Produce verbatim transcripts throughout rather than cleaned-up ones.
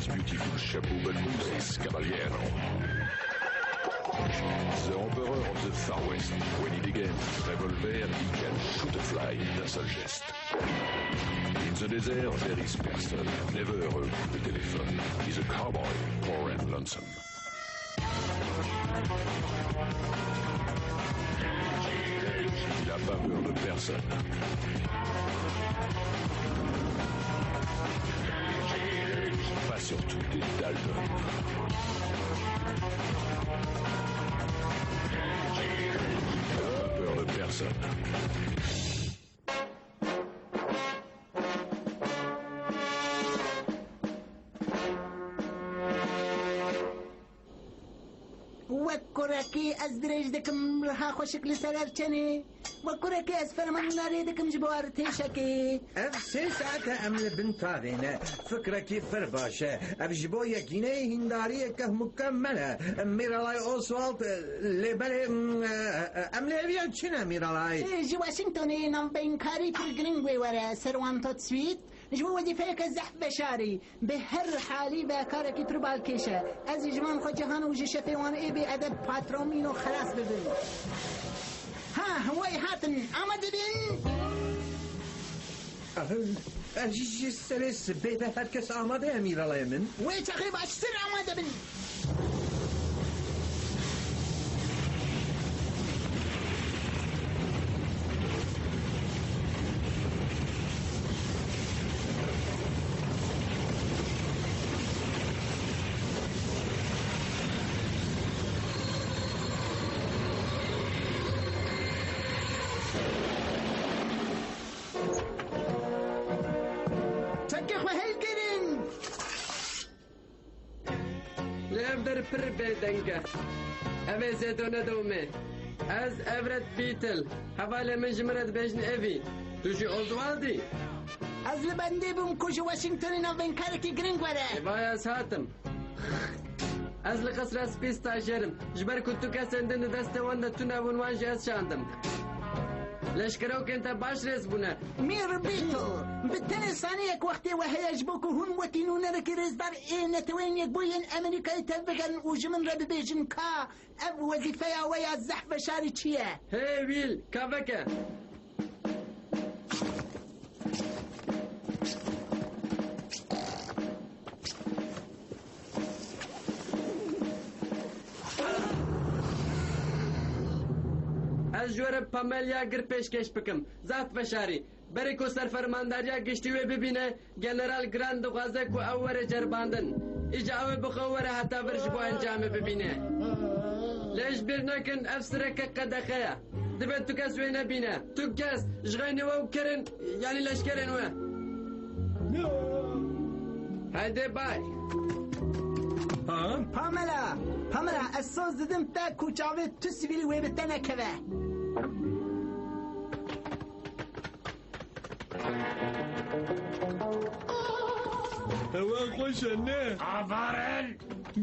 Beautiful chapeau, but who's this caballero? The Emperor of the Far West. When he degains his revolver, he can shoot a fly d'un seul geste. In the desert, there is person, never a coup de téléphone. He's a cowboy, poor and lonesome. Il a pas peur de personne. Pas surtout des daltons. Il a pas peur de personne. Wek kurekî ez dirêj dikim, riha xweşik li ser ev çenê. Wek kurekî ez fermandarê dikim ji bo artêşekê. Ev sê saet e em li bin tavê ne. Fikrekî pir baş e. Ev ji bo yekîneyê hîndariyê kehmûkem me ne. Mîralay Oswald, lê belê, em lê hêviya çi ne, Mîralay? Ê, ji Washingtonê navbeynkarî pir giring wê were ser wan tot swît. Ji bo wezîfeyeke zehf veşarî, bi her halî ve karekî pir balkêş e. Ez ji van xwe cihan û ji şefê wan ê bêedeb patron mîno xelas bibim. Ha, hewayî hatin. Amade bin? Ez ji serê sibê ve her kes amade ye, Mîralay min. Wê çaxê baştir amade bin. Çekê xwe hilgirin! Li ev der pir bêdeng e. Ev ê zêde nedewme. Ez Everett Beetle. Hevalê min ji min re dibêjin Evî. Tu jî Oswald î? Ez li bendê bûm ku ji Washingtonê navbênkarekî giring were. Ê, vaya ez hatim. Ez li Qesra Spî stajyer im. Ji ber ku tu kesên din di destê wan de tune bûn, wan jî ez şandim. Leşkerokên te baş rêz bûne. Mîr Beetle, bi tenê saniyek wextê we heye ji bo ku hûn wekî nûnerekî rêzdar ê Neteweyên Yekbûyî yên Amerîkayê tevbigerin û ji min re bibêjin ka ev wezîfeya we ya zehf veşarî çi ye? Hey Will, ka veke. Ez ji we re Pamela Gir pêşkêş bikim. Zehf veşarî. Berê ku serfermandariya giştî wê bibîne, General Grant dixwaze ku ew were ceribandin. Îca ew ê bi xwe were heta vir ji bo encamê bibîne. Lê ji bîr nekin, ev sireke qedexe ye. Divê tu kes wê nebîne. Tu kes ji xeynî we û kirin, yanî leşkerên we. Heydi bay. Ha? Pamela! Pamela, ez soz didim te ku çavê tu sivîlî wê bi te nekeve. Hewa xweş e, ne? Avarin!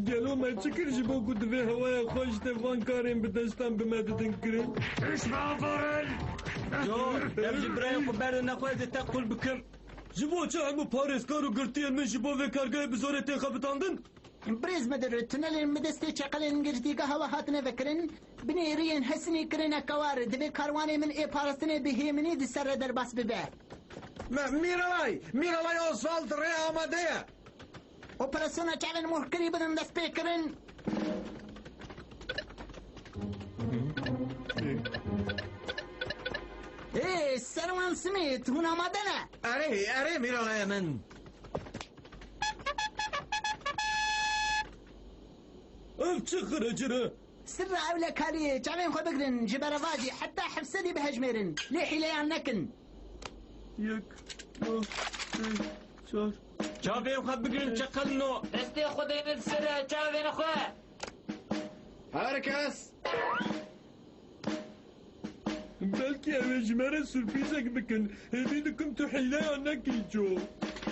Gelo me çi kir ji bo ku divê hewaya xweş de van karên bi destan bi me didin kirin? Tişt avarin! Car, ev ji birayê xwe berde nexwe ez ê te qul bikim. Ji bo çi hemû parêzkar û girtiyên min ji bo vê kargehê bi zorê tên xebitandin? Birêz Midir, tunelên bi destê çeqelên girtîgeha we hatine vekirin, binê riyên Hesinê kirine kewar, divê karwanê min ê parastinê bi hêminî di ser re derbas bibe. Me, Mîralay! Mîralay Oswald rê amade ye! Operasyona çavên mohkirî bidin destpêkirin. Ê, Serwan Smith, hûn amade ne? Erê, erê, Mîralaya min. Ev çi xirecir e? Sirra ewlekariyê, çavên xwe bigirin, ji berevajî heta heft sedî bihejmêrin, lê hîleyan nekin. Yek, du, sê, çar. Çavên xwe bigirin, çeqelno. Destê xwe deynin ser çavên xwe. Her kes. Belkî ew ê ji me re surprîzek bikin. Hêvî dikim tu hîleya nekî, Co.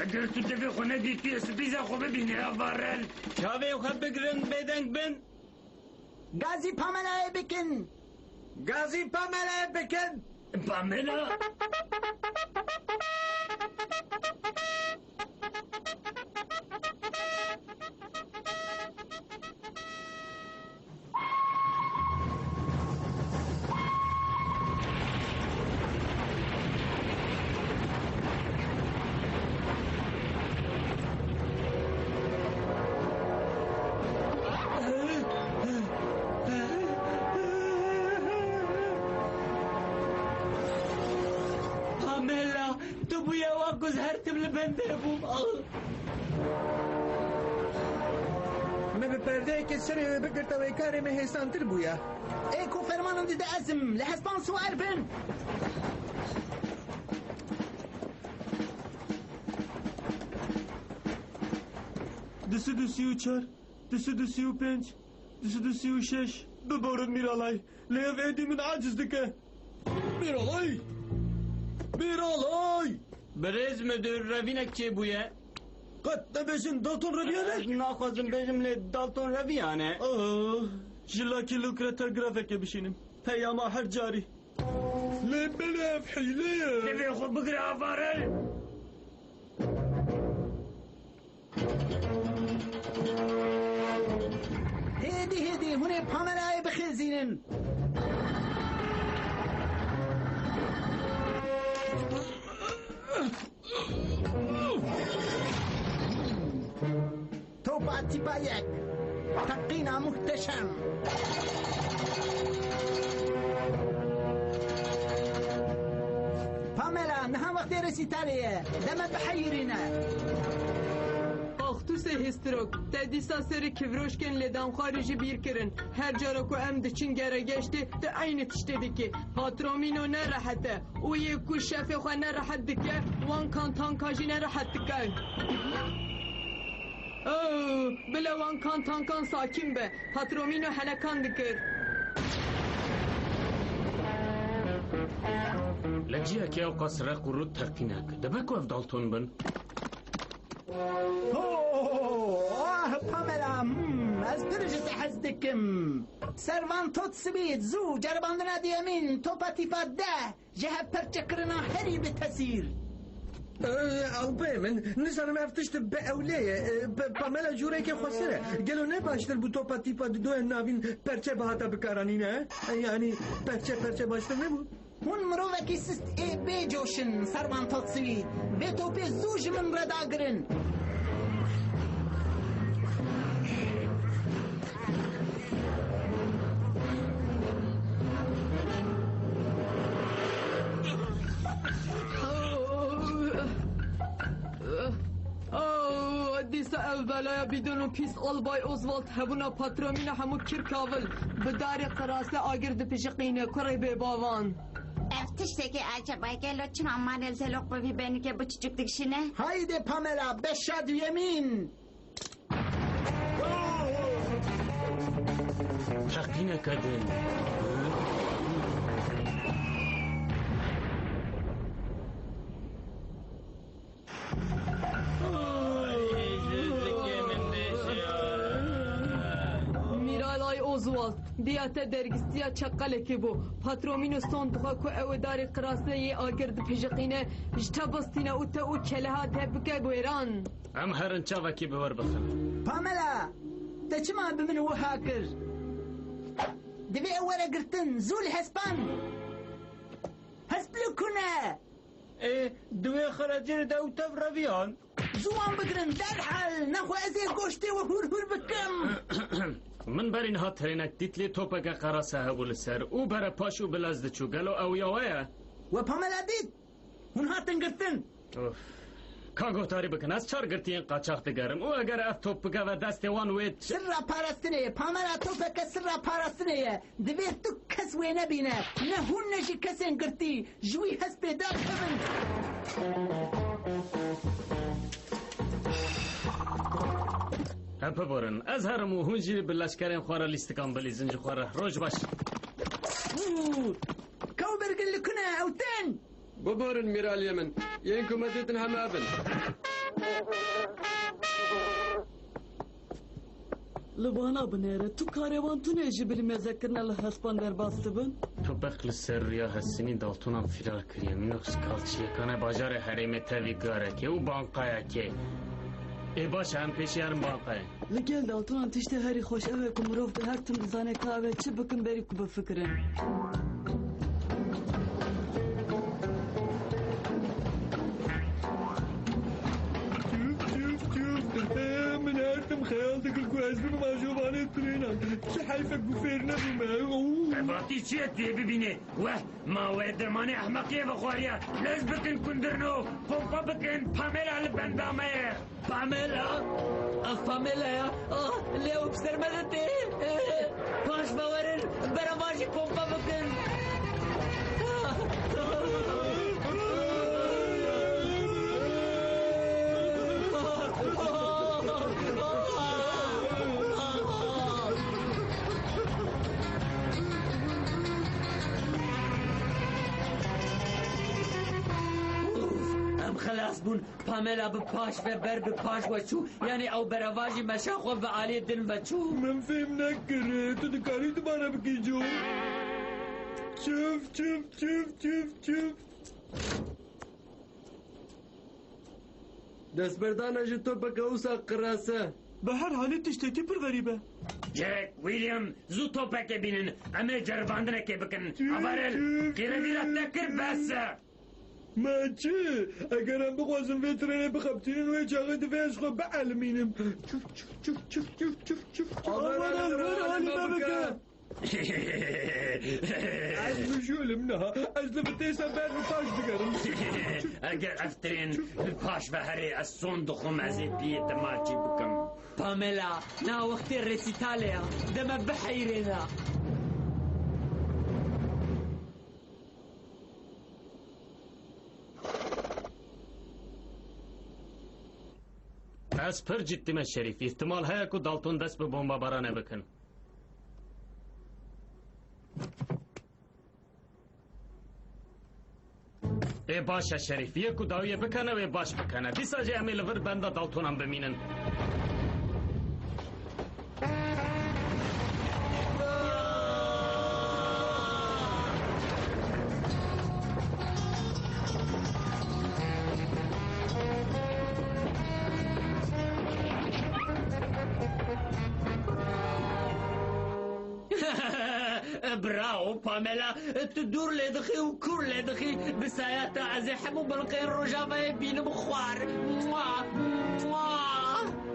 Eger tu devê xwe nedîtiye, surprîza xwe bibîne, ya Varel. Çavên xwe bigirin, bêdeng bin. Gazî Pamela'yê bikin. Gazî Pamela'yê bikin. Pamela? Ku ez her tim li bendê bûm. Ah. Me bi perdeyekê serê wê bigirta wê karê me hêsantir bûya. Ê ku fermanan dide ez im. Li hespan siwar bin. Du sed û sî û çar, du sed û sî û pênc, du sed û sî û şeş. Biborin Mîralay. Lê ev êdî min aciz dike. Mîralay! Mîralay! Birêz midir, revînek çêbûye. Qet nebêjin Dalton reviyan e? Ez naxwazim bêjim lê Dalton reviyan e. Ah, ji lakî lûkre telgrafekê bişînim. Peyama her carî. Lê belê ev hîle ye. Divê xwe bigire avare. Hêdî hêdî hûn ê Pamela'yê bixêzînin. Topa tîpa yek. Teqîna muhteşem. Pamela, niha wextê resîtalê ye. Deme biheyirîne. Ax, tu sê hîstrok. Te dîsa serê kîvroşkên lêdanxwarî jî bîr kirin. Her cara ku em diçin geregeştê, tu eynî tiştê dikî. Patromîno ne rehet e. Û yê ku şefê xwe ne rehet dike, wan kantanka jî ne rehet dike. Oh, bila wan kantankan sakîn be. Patromîno helekan dikir. Li cihekî ewqas req û rût teqînek. Dibe ku ev Dalton bin? Oh, ah, Pamela, hmm, ez pir ji te hez dikim. Servan Tot Sibît, zû, ceribandina duyemîn, topa tîfa deh, ji hevperçekirina herî bi tesîr. Ee, Alpê min, nizanim ev tişt bi ewlê ye. Ee, P-, Pamela cûrekê xweser e. Gelo ne baştir bû topa tîfa didoya navîn perçe bihata bikaranîne? Ee, yanî perçe perçe baştir nebû? Hûn mirovekî sist ê bê coşin, Servan Totsivî. Vê topê zû ji min re dagirin. Oh, dîsa ev belaya bîdon û pîs Albay Oswald hebûna patromîna hemû kir kavil. Bi darê qirase agir dipijiqîne, kurê bêbavan. Ev tiştekî eceb e. Gelo çima malê li teloq bi vî benikê biçûçik dikişîne? Haydi Pamela, beşa duyemîn. Teqîneke din. Mîralay Oswald, diya te dergistiya çeqelekê bû. Patromîno son dixwe ku ew ê darê qirase yê agir dipijiqîne, ji te bistîne û te û keleha te bike wêran. Em herin çavekî bi wir bixin. Pamela, te çima bi min wiha kir? Divê ew were girtin, zû li hespan. Hesp li ku ne? Ê, di wê xeracê de ew tev reviyan. Zû wan bigirin, derhal, nexwe ez ê goştê we hûr hûr bikim. Min berî niha trênek dît, lê topeke qerase hebû li ser û bere paş û bi lez diçû. Gelo ew ya we ye? We Pamela dît. Hûn hatin girtin. Of. Ka guhdarî bikin, ez çar girtiyên qaçax digerim û eger ev top bikeve destê wan wê ç- Sirra parastinê ye, Pamela topeke sirra parastinê ye. Divê tu kes wê nebîne. Ne hûn ne jî kesên girtî ji wî hespê derkevin. Hep biborin, ez herim û hûn jî bi leşkerên xwe re lîstikan bilîzin ji xwe re. Roj baş. Û, ka û bergin li ku ne ew tên? Biborin mîraliyê min, yên ku me dîtin heme ev in. Li wana binêre, tu karê wan tune jî bilî mêzekirine li hespan derbas dibin? Tu beq li ser riya Hesinî Daltonan firar kiriye. Minox kalçiyekane bajarê herêmê tevî garekê û banqayekê. Ê baş e, em pêşî herin banqayê. Li gel Daltonan tiştê herî xweş ew e ku mirov di her tim dizane ka ew ê çi bikin berî ku bifikirin. Tüf, tüf, tüf. Min her tim xeyal dikir ku ez bibim ajobanê trênan. Çi heyf e ku fêr nebûme. Oo. Vatî çi ye tu yê bibînî? Weh, ma we dermanê ehmeqiyê vexwariye. Lez bikin kundirno, pompa bikin, Pamela li benda me ye. Pamela? Ev Pamela ya. Ah, lê ew bi ser me de tê. Paş ve werin, berevajî pompa bikin. Em xelas bûn. Pamela bi paş ve ber bi paş ve çû. Yanî ew berevajî meşa xwe ve aliyê din ve çû. Min fêm nekir. Tu dikarî dubare bikî cû? Çif, çif, çif, çif, çif. Destberdana ji topeke wisa qirase. Bi her halê tiştekî pir xerîb e. Jack, William, zû topekê bînin. Em ê ceribandinekê bikin. Avarel, qîrevîra te kir, bes e. Me çi? Eger em bixwazin vê trênê bixebitînin, wê çaxê divê ez xwe bielimînim. Çuf, çuf, çuf, çuf, çuf, çuf, çuf, çuf. Aman, aman, aman, halî me bike. Ez mijûl im niha. Ez li vitêsa ber bi paş digerim. Eger ev trên bi paş ve herê, ez son dixwim, ez ê piyê te maçî bikim. Pamela, na wextê resîtalê ya. Deme biheyrêna. Ez pir ciddî me Şerîf. Îhtimal heye ku Dalton dest bi bombabaranê bikin. Ê baş e Şerîf. Yê ku dawiyê bikene wê baş bikene. Dîsa jî em ê li vir benda Daltonan bimînin. Bravo Pamela, tu dûr lê dixî û kûr lê dixî. Bi saya te ez ê hemû belqeyên Rojavayê bînim xwar. Mua, mua.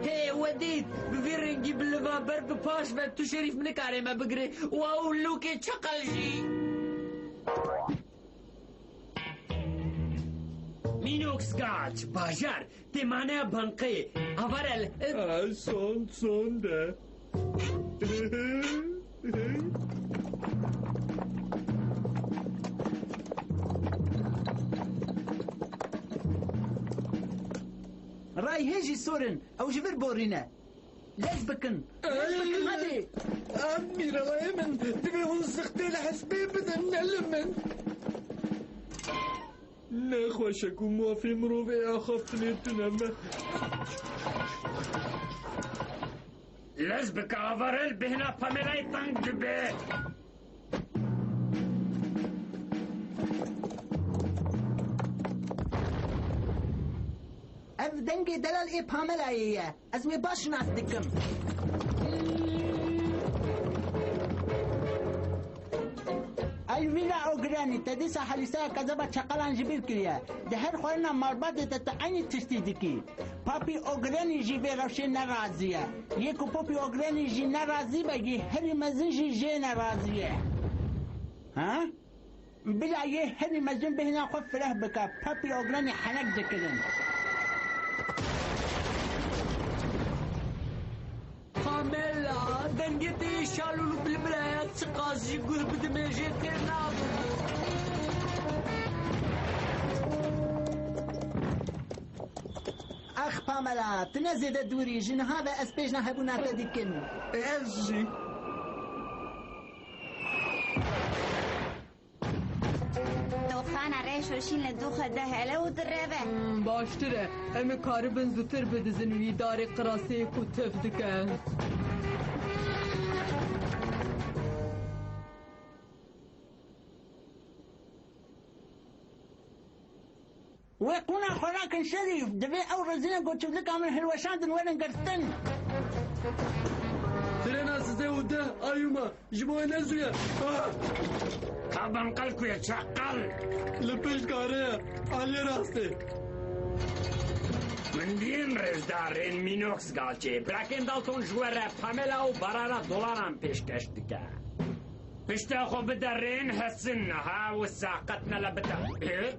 Hê, we dît, bi vî rengî bi liva ber bi paş ve tu Şerîf nikare me bigire. Wow, lûkê çeqel jî. Mînox gaç, bajar, têmaneya bankayê. Avarel, e, A, son, son de. Ray hê jî sorin, ew ji vir borîne. Lez bikin. Lez bikin, hadi. Em mîrelayê min, divê hûn zixtê li hespê bidin, ne li min. Ne xweş e ku mafê mirovê axaftinê tune me. Lez bike, Avarel, bêhna Pamelay teng dibe. Ev dengê delal ê Pamelayê ye. Ez wê baş nas dikim. Elvira Ogrenî, te dîsa helîsaya kezeba çeqelan ji bîr kiriye. Di her xwarina malbatê de tu eynî tiştî dikî. Papî Ogrenî jî vê rewşê nerazî ye. Yê ku Papî Ogrenî jî nerazî be, yê herî mezin jî jê nerazî ye. Ha? Bila yê herî mezin bêhna xwe fireh bike, Papî Ogrenî henek dikirin. Pamela, dengê te yê şalûl û bilbila ye, çiqas jî guh bidimêjê têr nabim. Ax Pamela, tu ne zêde dûr î, ji niha ve ez pêjna hebûna te dikim. Ez jî. Doxana reş û şîn li dû xwe de hele û direve. Hmm, baştir e. Em ê karibin zûtir bidizin wî darê qirasê ku tif dike. Wê qûna xwe nakin Şerîf, divê ew rezîlên ku çivlika min hilweşandin werin girtin. Trêna sisê û deh Ayuma, ji bo wê ne zû ye. Ah! Ka banqal ku ye, çaqal. Li pişt karê ye, aliyê rastê. Gundiyên rêzdarên Minox Galçê, birakên Dalton ji we re Pamela û barana dolaran pêşkeş dike. Pişta xwe bide rên hesin, ha wisa qet nele bide. Ê?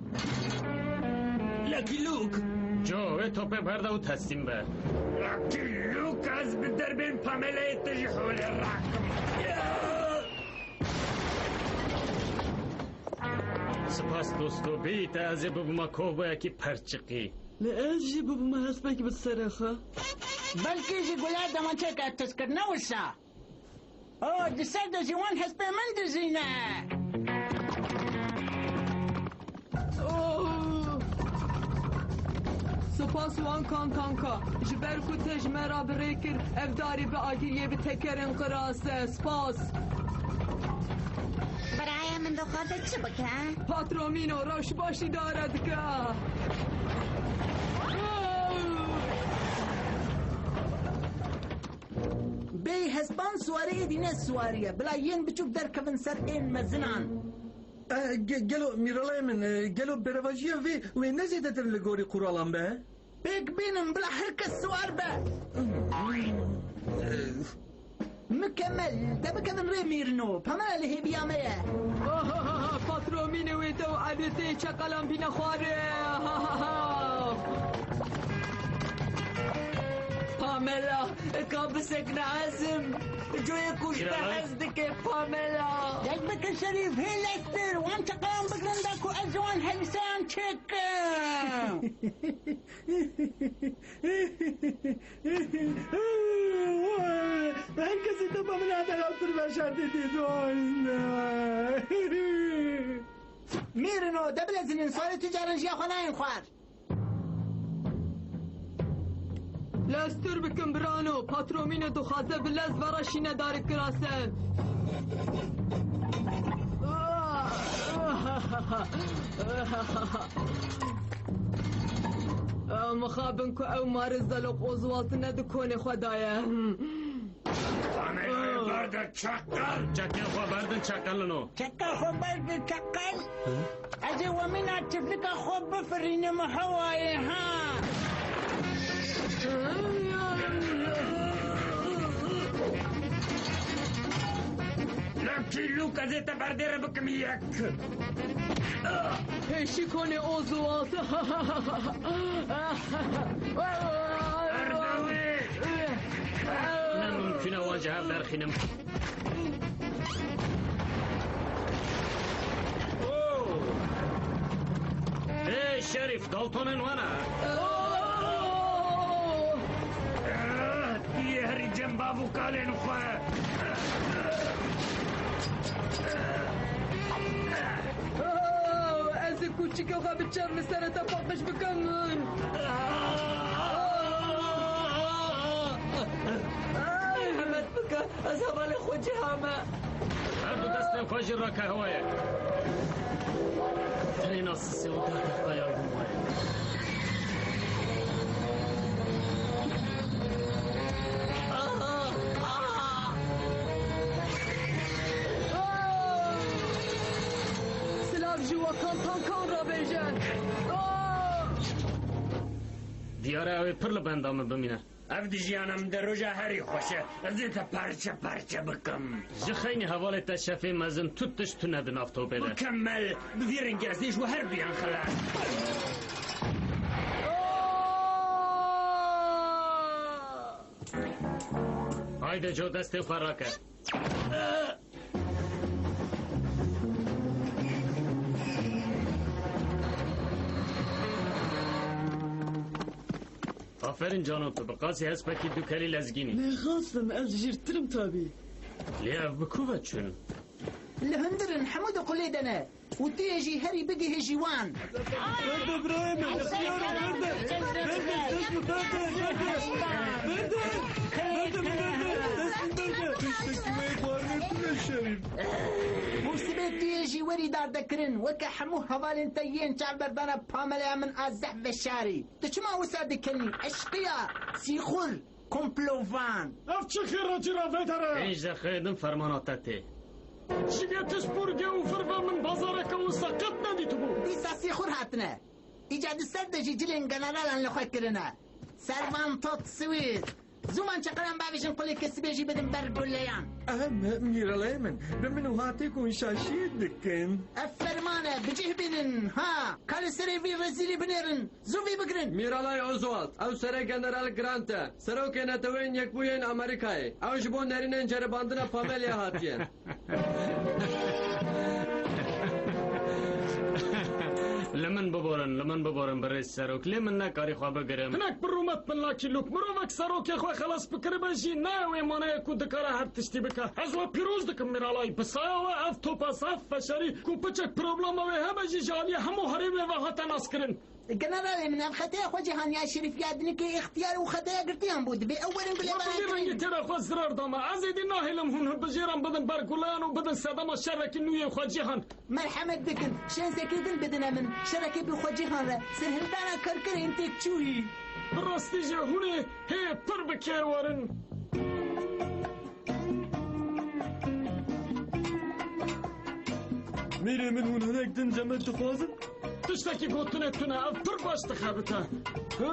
Lucky Luke! Jo, wê topê berda û teslîm be. Lucky Luke, ez bi derbên Pamela'yê te jî holê rakim. Spas dosto, bêyî te ez ê bibûma kovboyekî perçiqî. Lê ez jî bibûma hespekî bi serê xwe. Belkî jî guler demançeyeke tizkir, ne wisa? Oh, di ser de jî wan hespê min dizîne. Oh! Spas wan kan kanka. Ji ber ku te ji me re bi rê kir, ev darî bi agiriyê bi tekerên qiras e. Spas. Birayê min dixwaze çi bike? Patromîno, rewş başî dare dike. Bêyî hespan siwarê êdî ne siwarî ye. Bila yên biçûk derkevin ser ên mezinan. E, ge-, gelo mîraleyê min, e, gelo berevajiya vê wê ne zêdetir li gorî quralan be? Pêk bînin, bila her kes siwar be. Mikemel, te bikevin rê mîrino. Pamela li hêviya me ye. Ahahaha, patromînê wê te û Elî tê çeqalan bîne xwarê. Ahahaha. Pamela, ka bisekine ezim. Coyê kuşte hez dike Pamela. Dest bikin Şerîf, hê Lester, wan çeqalan bigirin da ku ez ji wan hemiseyan çêkim. Her kesî te Pamela te ya pir veşartî dît. Mîrino, de bilezînin, sarê tu caran jiya xwe nayên xwar. Lez tur bikin birano, patromîne dixwaze bi lez vera şîne darê kirase. Mixabin ku ew marê zelok Oswaldine di konê xwe daye. Tanê berde çeqel. Çekên xwe berdin çeqelino. Çeka xwe berdin çeqel. Ez ê wemîna çiflika xwe bifirînim hewayê ha. Lucky Luke, ez ê te berdê re bikim yek. Pêşî konê Oswald. Erdewê. Ne mumkun e wan ji hev derxînim. Oh! Ê Şerîf, Daltonên wana. Oh! Yê herî cem bav û kalên xwe. Oh, ez ê kûçikê xwe bi çermî serê te paqij bikim. Rehmet bike, ez hevalê xwe cihame. Her du destên xwe jî rake hewayê. Trêna sisê û derdexwe yardim wayê. Silav ji we kan tankan re bêje. Diyar e ew ê pir li benda min bimîne. Ev dijiyana min de roja herî xweş e. Ez ê te parçe parçe bikim. Ji xeynî hevalê te şefê mezin tu tişt tune di nav topê de. Mukemmel. Bi vî rengî ez ê ji we her duyan xilas. Hayde Joe, destê xwe rake. Aferin cano, tu bi qasî hespekî du kelî lezgîn î. Nexastim, ez jîrtir im tabî. Lê ev bi ku ve çûn? Li hundir in, hemû di qulê de ne. Û tu yê jî herî bigihîjî wan. Berde birayê min, berde, berde, berde, dest min berde, berde, berde, berde min berde, dest min berde. Tiştekî wê xwarinê tune şerîf. Û sibê tu yê jî werî dardekirin, weke hemû hevalên te yên çavberdana Pamelaya min a zehf veşarî. Tu çima wisa dikenî? Eşqiya, sîxur, komplovan. Ev çi xêra cî ra vêdere? Ên ji xêr din fermana te tê. Ji vê tişt burge û virve min bazareke wisa qet nedîtibû. Dîsa sîxur hatine. Îca di ser de jî cilên generalan li xwe kirine. Servan Totswit. Zû van çeqeran bavêjin, qulê kesibê jî bidin ber guleyan. Ehem, Mîraleyê min, bi min û hatê ku hûn şaşiyê dikin. Ev ferman e, bi cih bînin, ha! Ka li serê vî rezîlî binêrin, zû vî bigirin. Mîralay Oswald, ew serê General Grant e, serokê Neteweyên Yekbûyên Amerîkayê. Ew ji bo nerînên ceribandina Pamelê hatiye. Li min biborin, li min biborin, birêz serok, lê min nekarî xwe bigirim. Hinek bi rûmet bin, Lucky Luke. Mirovek serokê xwe xelas bikiribe jî, ne ew ê mane ye ku dikare her tiştî bike. Ez we pîroz dikim, Mîralay. Bi saya we ev topaz, ev feşarî ku piçek problema wê hebe jî ji aliyê hemû herêmê ve hate naskirin. Generalê min, ev xeteya xwe cîhan ya şerîfiya dinikê îxtiyar û xeteya girtiyan bû. Dibê ew werin gule. We bi vî rengî têra xwe zirar dame. Ez êdî nahêlim hûn hilbijêran bidin ber guleyan û bidin sedema şerekî nû yê xwe cîhan. Merhemet bikin, şensekê din bidine min. Şerekê bi xwe cîhan re. Serhildana karkerên têkçûyî. Bi rastî jî hûn ê hê pir bi kêr werin. Mîrê min, hûn hinek din ji min dixwazin? Tiştekî gotinê tune, ev pir baş dixebite. Hı?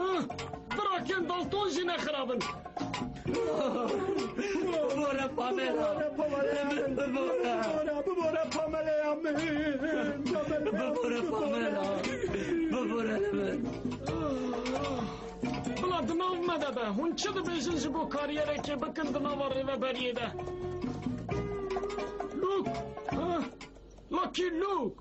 Birakên Dalton jî nexirabin. Bibore Pamela. Bibore, bibore. Bibore Pamela ya min. Bibore Pamela. Bibore li min. Bila di nav me de be. Hûn çi dibêjin ji bo karyerekê bikin di nava rêveberiyê de? Luke! Ah! Lucky Luke!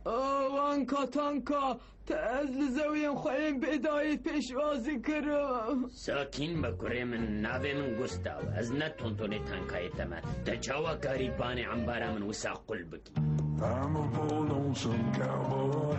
Awanka tanka, te ez li zewiyên xwe yên bêdayî pêşwazî kirim. Sakîn be kurê min, navê min Gustav, ez ne tontonê tankayê te me. Te çawa karî panê embara min wisa qul bikî? I'm a bold, lonesome cowboy.